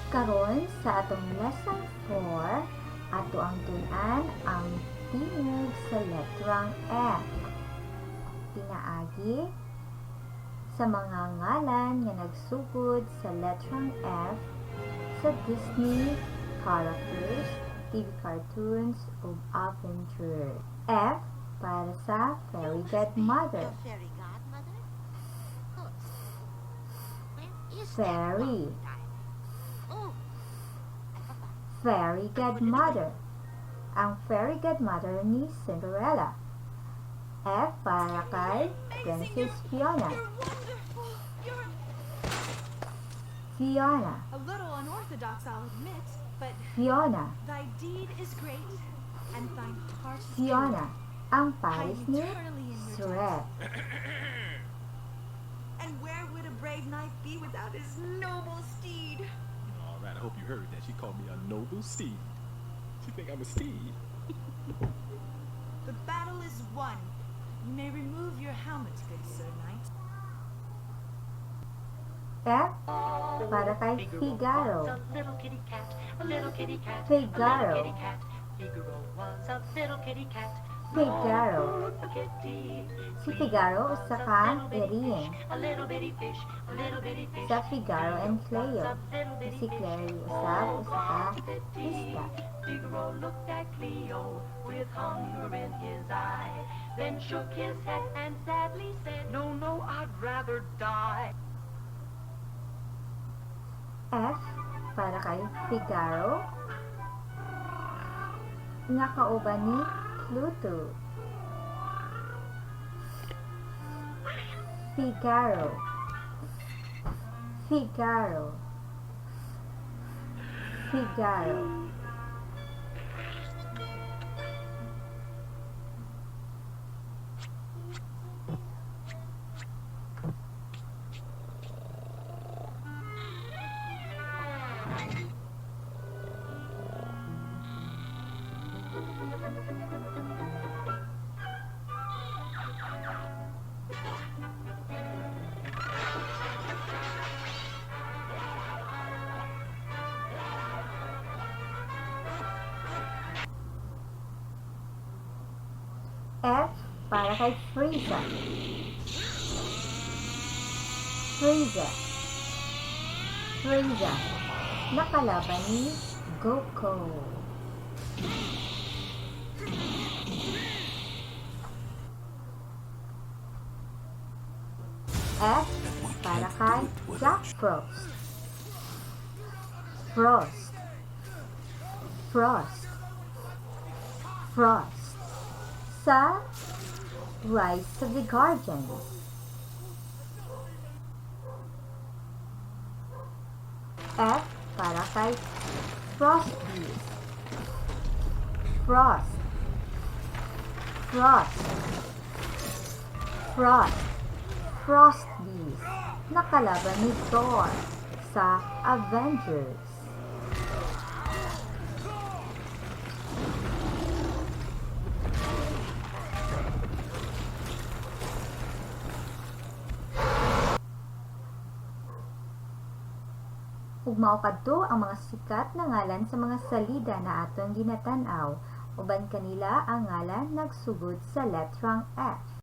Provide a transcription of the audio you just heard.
Karon sa atong lesson 4, ato ang tun-an ang tingog sa letrang F. Pinaagi sa mga ngalan nga nagsugod sa letrang F sa Disney characters, TV cartoons, ug adventure. F para sa Fairy Godmother. Your fairy godmother? Oh. Where is that Fairy. crocodile? Oh, I forgot. Fairy Godmother. Ang Fairy Godmother ni Cinderella. F para kay Princess Fiona. You're wonderful. You're Fiona. a little unorthodox, I'll admit, but Fiona. Thy deed is great and thine heart is pure. Fiona. Ang I pares am ni eternally in your debt. Shrek. And where would a brave knight be without his noble steed? All right, I hope you heard that. She called me a noble steed. She think I'm a steed. The battle is won. You may remove your helmet, good sir knight. F para kay Figaro. Was a little kitty cat, a little kitty cat, Figaro. a little kitty cat. Figaro was a little kitty cat. Figaro. A kitty. Si Figaro usa ka iring A little bitty fish, a little bitty fish. Sa Figaro and Cleo. Was a little bitty Si fish. Cleo usab usa ka isda. Figaro looked at Cleo with hunger in his eye, then shook his head and sadly said, "No, no, I'd rather die." F para kay Figaro nga kauban ni Pluto. Figaro. Figaro. Figaro. F para kay Frieza. Frieza. Frieza. Nakalaban ni Goku. F para kay Jack Frost. Frost. Frost. Frost. Sa Rise of the Guardians. F para kay Frostbeast. Frost. Frost. Frost. Frostbeast. Nakalaban ni Thor sa Avengers. Ug mao kadto ang mga sikat na ngalan sa mga salida na atong ginatan-aw. Uban kanila ang ngalan nagsugod sa letrang F.